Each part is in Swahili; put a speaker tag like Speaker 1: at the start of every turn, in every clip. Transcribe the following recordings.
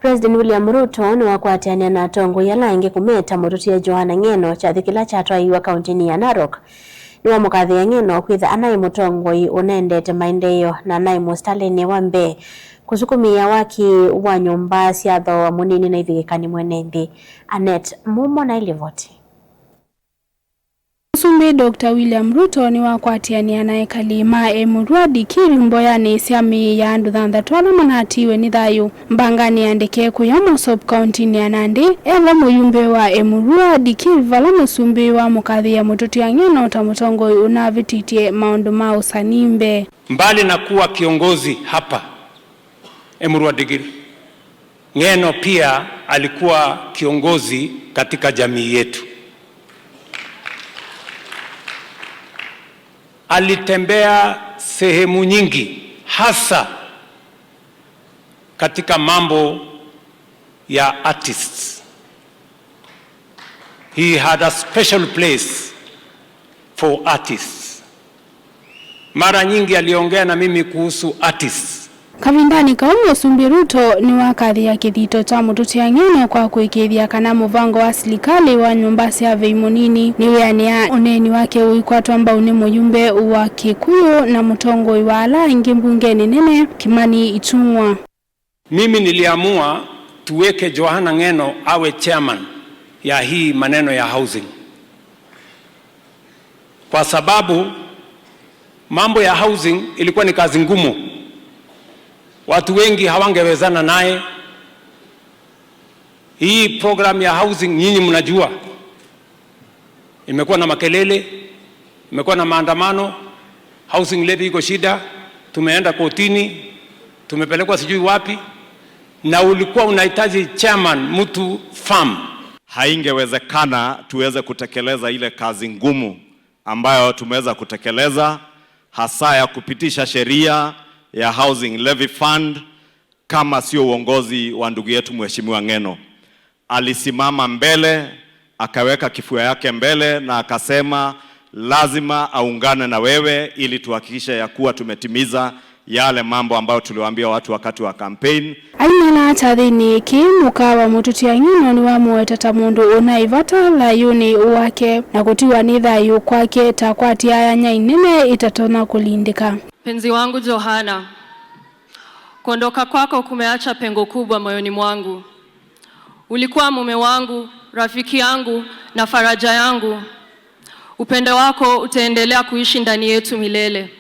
Speaker 1: President William Ruto ni wakwatania na atongoi ala angi kumeta mututia Johana Ng'eno kyathi kila kyatwaiwa kauntini ya Narok. Ni wamukathia Ng'eno kwitha anai mutongoi unaendete maendeeo na anai mustalini wa mbee kusukumia waki wa nyumba sya thooa munini na ithigikani mwene nthi. Anet Mumo na ilivoti.
Speaker 2: Musumbi Dr. William Ruto ni wakwatiania na ekali ma Emurua Dikirr mboyani sya mii ya andu thanthatu ala manatiwe ni thayu mbangani andike kuya Mosop County ya Nandi eva muyumbe wa Emurua Dikirr vala musumbi wa mukathia mututia Ng'eno ta mutongoi unavititie maundu ma usanimbe.
Speaker 3: Mbali na kuwa kiongozi hapa Emurua Dikirr, Ng'eno pia alikuwa kiongozi katika jamii yetu. Alitembea sehemu nyingi, hasa katika mambo ya artists. He had a special place for artists. Mara nyingi aliongea na mimi kuhusu artists.
Speaker 2: Kavindani kau Musumbi Ruto ni wakathia kithito cha mututia Ng'eno kwa kuikithia kana muvango wa silikali wa nyumba sya vei munini ni wiania uneni wake uikwatwa mbau ni muyumbe wa Kikuyu na mutongoi wa ala ingi mbungeni nene Kimani Ichung'wa.
Speaker 3: Mimi niliamua tuweke Johana Ng'eno awe chairman ya hii maneno ya housing, kwa sababu mambo ya housing ilikuwa ni kazi ngumu. Watu wengi hawangewezana naye. Hii program ya housing nyinyi mnajua imekuwa na makelele, imekuwa na maandamano. Housing levy iko shida, tumeenda kotini, tumepelekwa sijui wapi, na ulikuwa unahitaji chairman mtu firm.
Speaker 4: Haingewezekana tuweze kutekeleza ile kazi ngumu ambayo tumeweza kutekeleza, hasa ya kupitisha sheria ya Housing Levy Fund, kama sio uongozi wa ndugu yetu Mheshimiwa Ng'eno. Alisimama mbele, akaweka kifua yake mbele na akasema lazima aungane na wewe ili tuhakikishe ya kuwa tumetimiza yale mambo ambayo tuliwaambia watu wakati wa campaign.
Speaker 2: Aimena kyathini ki mukawa mututia Ng'eno ni wamuweta ta mundu unaivata thayuni wake na kutiwa ni thayu kwake ta kwatia yanya inene itatona kulindika.
Speaker 5: Mpenzi wangu Johana, kuondoka kwako kumeacha pengo kubwa moyoni mwangu. Ulikuwa mume wangu, rafiki yangu na faraja yangu. Upendo wako utaendelea kuishi ndani yetu milele.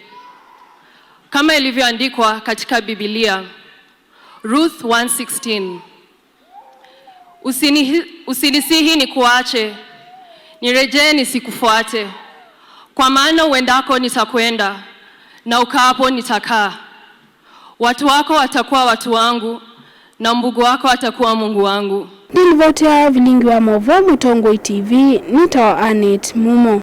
Speaker 5: Kama ilivyoandikwa katika Biblia, Ruth 1:16. Usinisihi nikuache, nirejee nisikufuate. Kwa maana uendako nitakwenda, na ukaapo nitakaa. Watu wako watakuwa watu wangu, na Mungu wako atakuwa Mungu wangu.
Speaker 2: Nilivotea vilingi wa Movo Mutongoi TV, nito Anet Mumo.